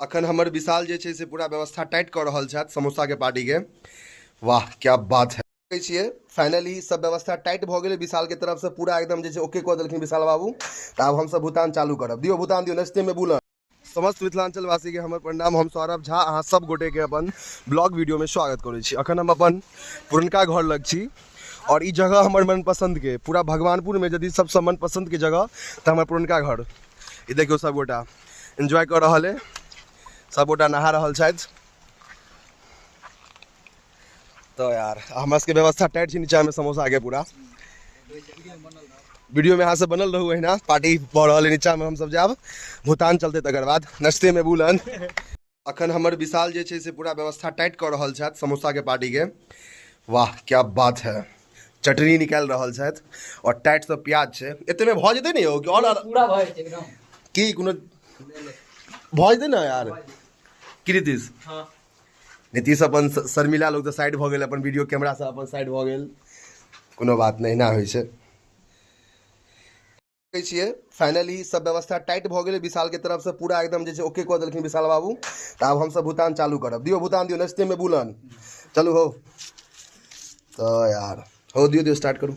अखन हमर विशाल जे छै से पूरा व्यवस्था टाइट कऽ रहल छथि समोसाके पार्टीके। वाह क्या बात है। कहै छियै फाइनली सब व्यवस्था टाइट भऽ गेलै विशालके तरफसँ, पूरा एकदम जे छै ओके कऽ देलखिन विशाल बाबू। तऽ आब हमसब भुतान चालू करब। दियौ भुतान दियौ, नस्तेमे बुलल। समस्त मिथिलांचलवासीके हमर प्रणाम। हम सौरभ झा अहाँ सब गोटेके अपन ब्लॉग वीडियोमे स्वागत करै छी। अखन हम अपन पुरनका घर लग छी और ई जगह हमर मनपसन्दके, पूरा भगवानपुरमे यदि सबसँ मनपसन्दके जगह तऽ हमर पुरनका घर। ई देखियौ सब गोटा एन्जॉय कऽ रहल अइ, सब गोटा नहा रहल छथि। तऽ यार हमरा सबके व्यवस्था टाइट छै नीचाँमे समोसाके पूरा। वीडियोमे अहाँ सब बनल रहू, अहिना पार्टी भऽ रहल अइ नीचाँमे, हमसब जायब भूटान चलतै तकर बाद नस्तेमे बुलन। अखन हमर विशाल जे छै से पूरा व्यवस्था टाइट कऽ रहल छथि समोसाके पार्टीके। वाह क्या बात है। चटनी निकालि रहल छथि और टाइट से प्याज छै। एतेमे भऽ जेतै ने यौ कि और पूरा भऽ जेतै एकदम? की कोनो भऽ जेतै ने यार? की नीतीश? हाँ। नीतीश अपन शर्मिला लोग तऽ साइड भऽ गेल, अपन वीडियो कैमरा से अपन साइड भऽ गेल। कोनो बात नहि, एहिना होइ छै। कहै छियै फाइनली सब व्यवस्था टाइट भऽ गेलै विशालके तरफसँ, पूरा एकदम जे छै ओके कऽ देलखिन विशाल बाबू। तऽ आब हमसब भुतान चालू करब। दियौ भुतान दियौ, नस्तेमे बुलन। चलू हो। तऽ यार हो दियौ दियौ स्टार्ट करू।